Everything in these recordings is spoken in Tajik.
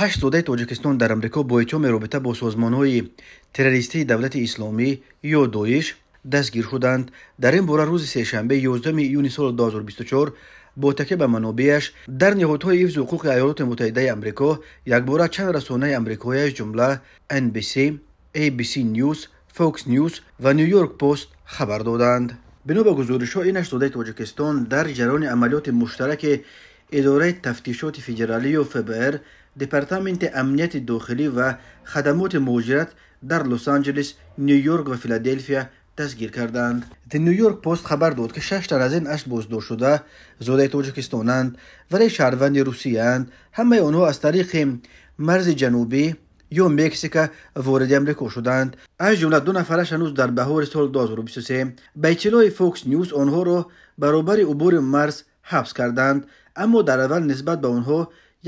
Ҳашт зодаи Тоҷикистон дар Амрико бо иттиҳоми робита бо созмонҳои террористии Давлати Исломӣ ё Доиш дастгир шуданд. Дар ин бора рӯзи сешанбе, 11 июни соли 2024, бо такя ба манобеаш дар ниҳодҳои ҳифзи ҳуқуқи Иёлоти Муттаҳидаи Амрико якбора чанд расонаи амрикоӣ, аз ҷумла NBC, ABC News, Fox News ва New York Post хабар доданд. Бино ба гузоришҳо, ин ҳашт зодаи Тоҷикистон дар ҷараёни амалиёти муштараки Идораи тафтишоти федералӣ ё ФБР, Департаменти амнияти дохилӣ ва хадамоти муҳоҷират дар Лос-Анҷелес, Ню-Йорк ва Филаделфия дастгир карданд. The New York Post хабар дод, ки шаш тан аз ин ҳашт боздоштшуда зодаи Тоҷикистонанд, вале шаҳрванди Русияанд. Ҳамаи онҳо аз тариқи марзи ҷанубӣ ё Мексика вориди Амрико шуданд. Аз ҷумла ду нафараш ҳанӯз дар баҳори соли 2023. Ба иттилои Fox News, онҳоро баробари убури марз ҳабс карданд, аммо дар аввал нисбат ба онҳо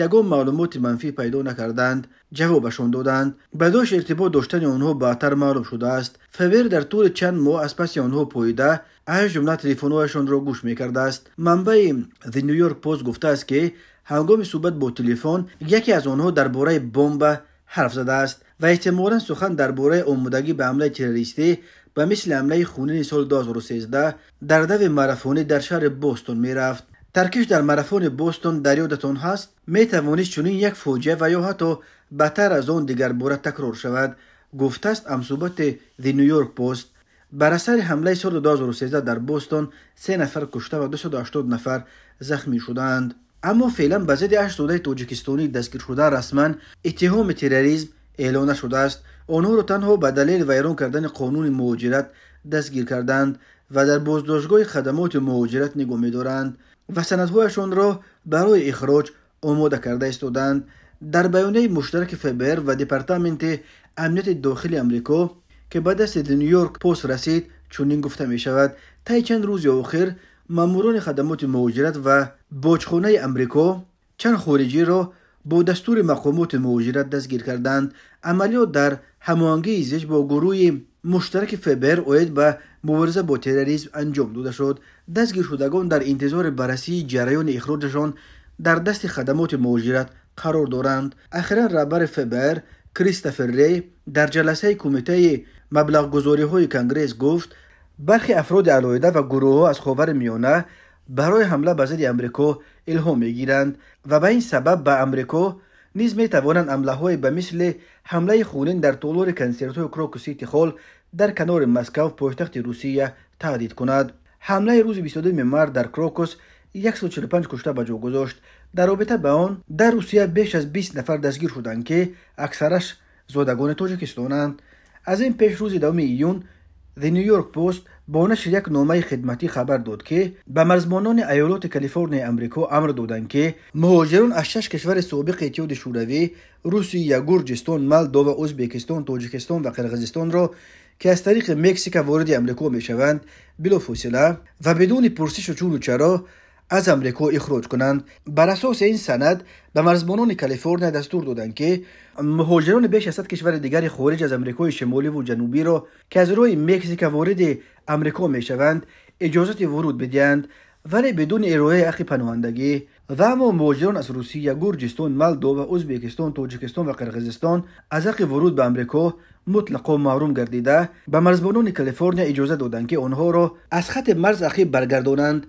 ягон маълумоти манфӣ пайдо накарданд, ҷавобашон доданд. Бадош иртибот доштани онҳо баъдтар маълум шудааст. ФБР дар тӯли чанд моҳ аз паси онҳо поида, аз ҷумла телефонҳояшонро гӯш мекардааст. Манбаи The New York Post гуфтааст, ки ҳангоми суҳбат бо телефон яке аз онҳо дар бораи бомба ҳарф задааст ва эҳтимолан сухан дар бораи омодагӣ ба ҳамлаи террористӣ ба мисли ҳамлаи хунини соли 2013 дар дави марафонӣ дар шаҳри Бостон мерафт. Таркиш дар марафони Бостон дар ёдатон ҳаст? Метавонист чунин як фоҷиа ва ё ҳатто бадтар аз он дигарбора такрор шавад, гуфтааст ҳамсӯҳбати The New York Post. Бар асари ҳамлаи соли 2013 дар Бостон се нафар кушта ва 280 нафар захмӣ шуданд. Аммо феълан ба зидди ҳашт зодаи тоҷикистонӣ дастгиршуда расман иттиҳоми терроризм эълон нашудааст. Онҳоро танҳо ба далели вайрон кардани қонуни муҳоҷират дастгир карданд ва дар боздоштгоҳи хадамоти муҳоҷират нигоҳ медоранд ва санадҳояшонро барои ихроҷ омода карда истоданд. Дар баёнияи муштараки ФБР ва Департаменти амнияти дохили Амрико, ки ба дасти The New York Post расид, чунин гуфта мешавад: таи чанд рӯзи охир маъмурони хадамоти муҳоҷират ва боҷхонаи Амрико чанд хориҷиро бо дастури мақомоти муҳоҷират дастгир карданд. Амалиёт дар ҳамоҳангии зич бо гурӯҳи муштараки ФБР оид ба мубориза бо терроризм анҷом дода шуд. Дастгиршудагон дар интизори баррасии ҷараёни ихроҷашон дар дасти хадамоти муҳоҷират қарор доранд. Ахиран раҳбари ФБР Кристофер Рей дар ҷаласаи кумитаи маблағгузориҳои Конгресс гуфт, бархе афроди алоҳида ва гурӯҳҳо аз Ховари Миёна барои ҳамла ба зидди Амрико илҳом мегиранд ва ба ин сабаб ба Амрико низ метавонанд ҳамлаҳое ба мисли ҳамлаи хунин дар толори консертҳои Крокус Сити Холл дар канори Москав, пойтахти Русия, таҳдид кунад. Ҳамлаи рӯзи 22 март дар Крокус 145 кушта ба ҷо гузошт. Дар робита ба он дар Русия беш аз 20 нафар дастгир шуданд, ки аксараш зодагони Тоҷикистонанд. Аз ин пеш рӯзи 10 июн The New York Post бо нашри як номаи хидматӣ хабар дод, ки ба марзбонони иёлоти Калифорнияи Амрико амр доданд, ки муҳоҷирон аз шаш кишвари собиқи Иттиҳоди Шӯравӣ, Русия, Гурҷистон, Молдова, Ӯзбекистон, Тоҷикистон ва Қирғизистонро, ки аз тариқи Мексика вориди Амрико мешаванд, билофосила ва бидуни пурсишу чуну чаро аз Амрико ихроҷ кунанд. Бар асоси ин санад ба марзбонони Калифорния дастур доданд, ки муҳоҷирони беш аз 100 кишвари дигари хориҷ аз Амрикои шимоливу ҷанубиро, ки аз роҳи Мексика вориди Амрико мешаванд, иҷозати вуруд бидиҳанд, вале бидуни ироаи ҳаққи паноҳандагӣ. Ва аммо муҳоҷирон аз Русия, Гурҷистон, Молдова, Ӯзбекистон, Тоҷикистон ва Қирғизистон аз ҳаққи вуруд ба Амрико мутлақо маҳрум гардида, ба марзбонони Калифорния иҷоза доданд, ки онҳоро аз хатти марз ақиб баргардонанд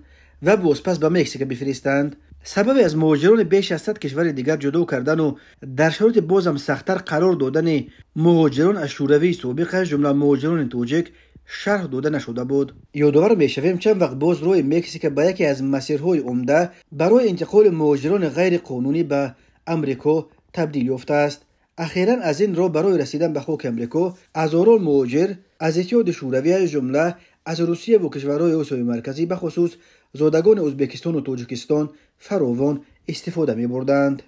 ва бозпас ба Мексика бифиристанд. Сабаби аз муҳоҷирони беш аз 100 кишвари дигар ҷудо кардану дар шароити бозам сахттар қарор додани муҳоҷирон аз Шӯравии собиқ, аз ҷумла муҳоҷирони тоҷик, шарҳ дода нашуда буд. Ёдовар мешавем, чанд вақт боз роҳи Мексика ба яке аз масирҳои умда барои интиқоли муҳоҷирони ғайриқонунӣ ба Амрико табдил ёфтааст. Ахиран аз ин роҳ барои расидан ба хоки Амрико ҳазорон муҳоҷир аз Иттиҳоди Шӯравӣ, аз ҷумла аз Русия ва кишварҳои Осиёи Марказӣ, бахусус зодагони Ӯзбекистону Тоҷикистон, фаровон истифода мебурданд.